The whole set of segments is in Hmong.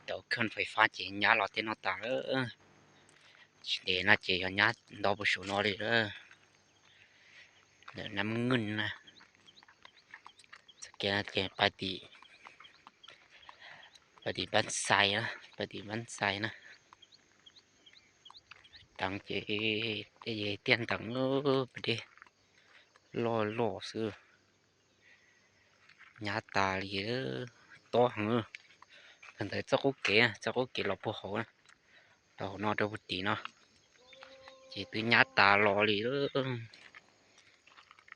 tau kheej fais fab ces nyab los tej no tas lawm. Tsis ntev no ces yog nyab nto puag saum no li lawm. Ntawm nab nywj na. Txoj kev no ces pais tim, pais tim Npab Xais na, pais tim Npab Xais na. Teev ces tiaj ntees, dej loj loj xwb. Nyab tas li, tob heev. Thaum ntawd txoj qub kev, txoj qub kev los puag hauv, los hauv no rau puag tim no, ces twb nyab tas los li.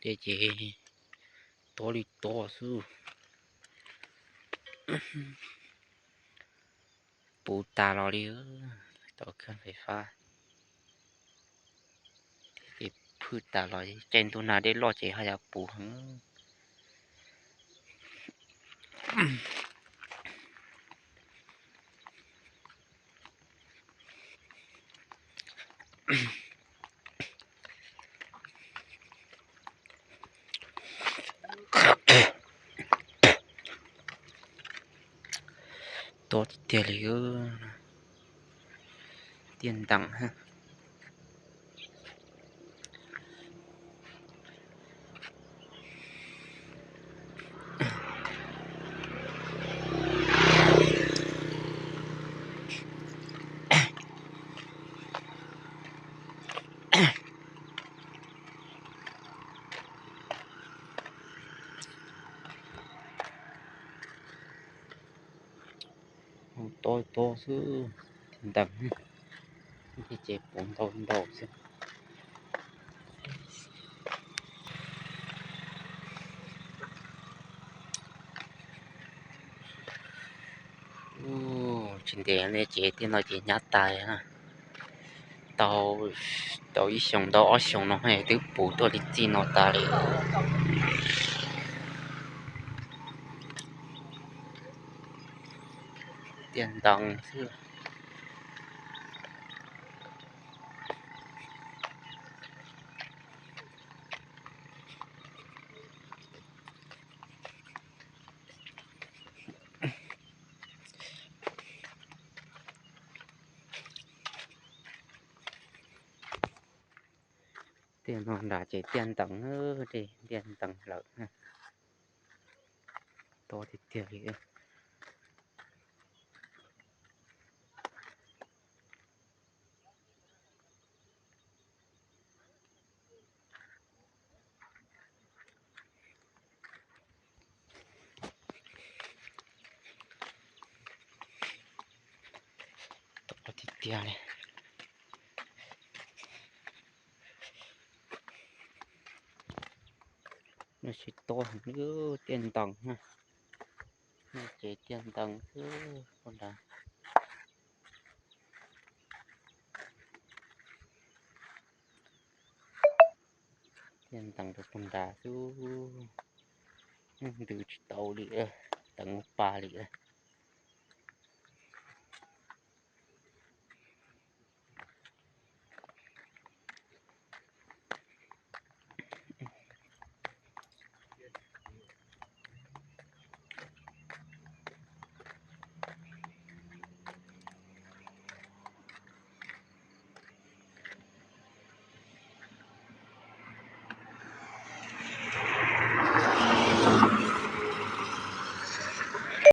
Dej ces tob li tob xwb. Puv tas los li, tau kheej fais fab. Ces phwj tas los, caij ntuj nag dej loj ces haj yam puv heev. Tob tiag tiag li, tiaj ntees. Tob tob xwb, ntees, ces puv ntau ntau xwb. Tsis ntev ne ces tiaj no ces nyab tas. Tau, tau ib xyoos ntau ob xyoos no twb puv tuaj li txij no tas li. Tiaj ntees xwb. Tiaj no nrad ces tiaj ntees, tiaj ntees lawm. Tob tiag tiag li. Tob tiag tiag li. Nws tsis tob heev, tiaj ntees na. Ces tiaj ntees xwb puag nrad. Tiaj ntees rau puag nrad xwb. Ntws tsis tau li, teev mus pas li.